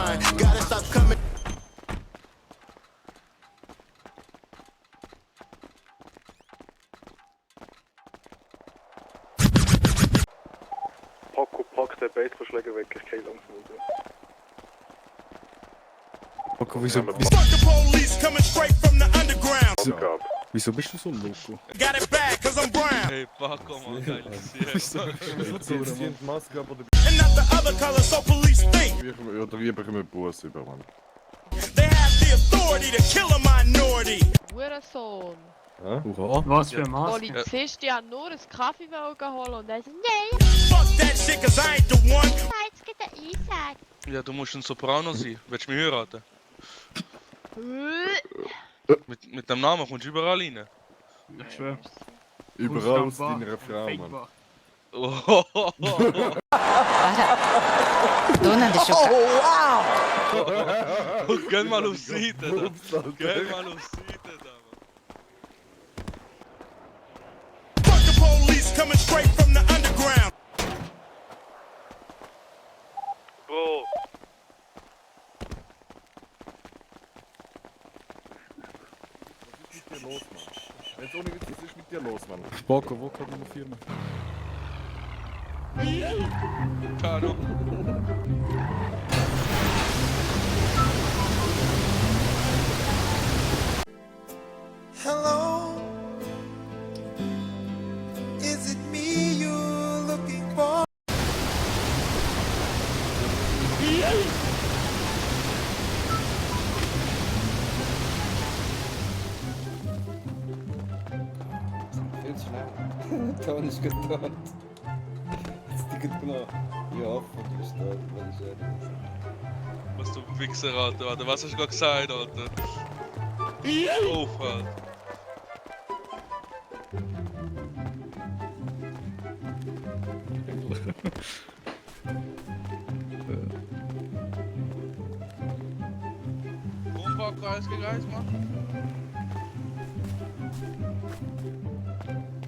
mind. Gotta stop coming. Pack den Baseballschläger weg, ich gehe langsam raus. Loco, Fuck the police coming straight from the underground. wieso bist du so ein Loco? Got it bad, cause I'm brown. Hey, Paco, man, geiles Wieso Tier. bist du so Sie haben die Maske, aber And not the other color, so police think wir bekommen Bus über, Mann. they have the authority to kill a minority. Hurensohn. Hurra. Was für Maske? Polizist, die haben nur einen Kaffee holen und dann so, nein, Fuck that shit, cause I ain't the one. jetzt geht der Einsatz. Ja, du musst ein Soprano sein. Willst du mich heiraten? Mit dem Namen kommst du überall rein. Ich schwör. Überall aus deiner Frau, Mann. Mann. Oh, Donna de Choca. geh mal auf Seite da. Geh mal auf Seite da, Mann. Fuck the police coming straight from the underground. Bro, Was ist mit dir los, Mann? Jetzt ohne Witz, was ist mit dir los, Mann? Paco, wo kommt deine Firma? keine Ahnung. Hello, is it me you're looking for? Viel zu schnell. Ton ist getan. Jetzt die geht noch. Ja, von dir steht, wenn ich ehrlich bin. Was du Wichser, Alter. Was hast du gerade gesagt, Alter? Oh, Alter. Warum war Kreis gereist, Mann?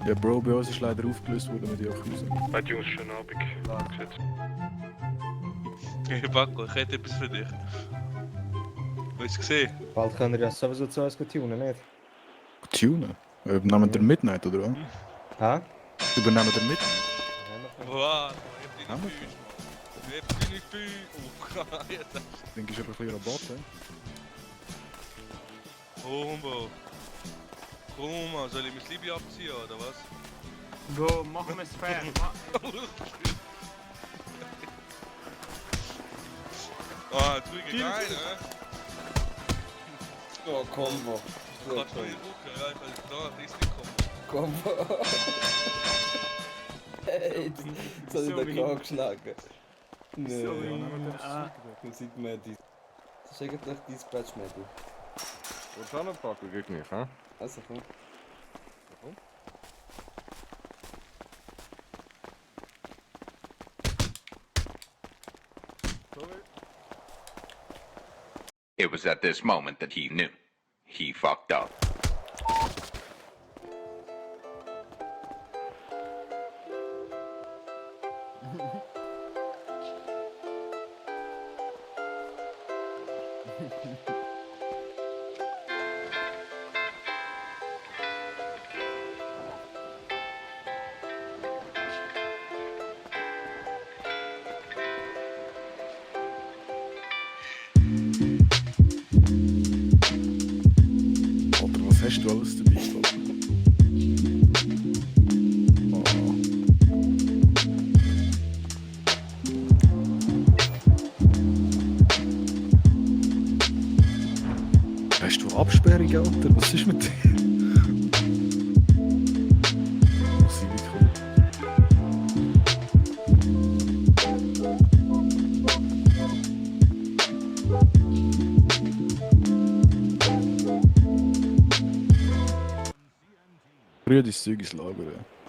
Ja, Bro, bei uns ist leider aufgelöst worden mit Jochhausen. Bei Jungs, schönen Abend. Hey, Paco, ich hätte etwas für dich. Hast du gesehen? Bald können wir ja sowieso zu uns tunen, nicht? Tunen? Übernehmen der Midnight, oder was? Hä? Übernehmen der Midnight? Wow, ich hab deine Füße, Mann. Ich hab deine Füße. Oh, jetzt. Ich denke, ich habe ein bisschen Rabatt, hä? Bro. Komm mal, soll ich mein Liebe abziehen, oder was? Bro, machen wir es fair. Ah, jetzt ruhig rein, ne? Oh, Combo. Du kannst noch in den Rücken, ja, ich kann da ein bisschen kommen. Combo. Hey, jetzt hat ich den Kahn geschlagen. Nein. Wir sind Medis. Das ist eigentlich Dispatch Medi. Willst du auch noch packen gegen mich, hä? Also komm. Sorry. It was at this moment that he knew. He fucked up. Alter, was hast du alles dabei, Alter? Hast du Absperrung, Alter? Was ist mit dir? Muss ich wegkommen? Rühr dein Zeug ins Lager, ja.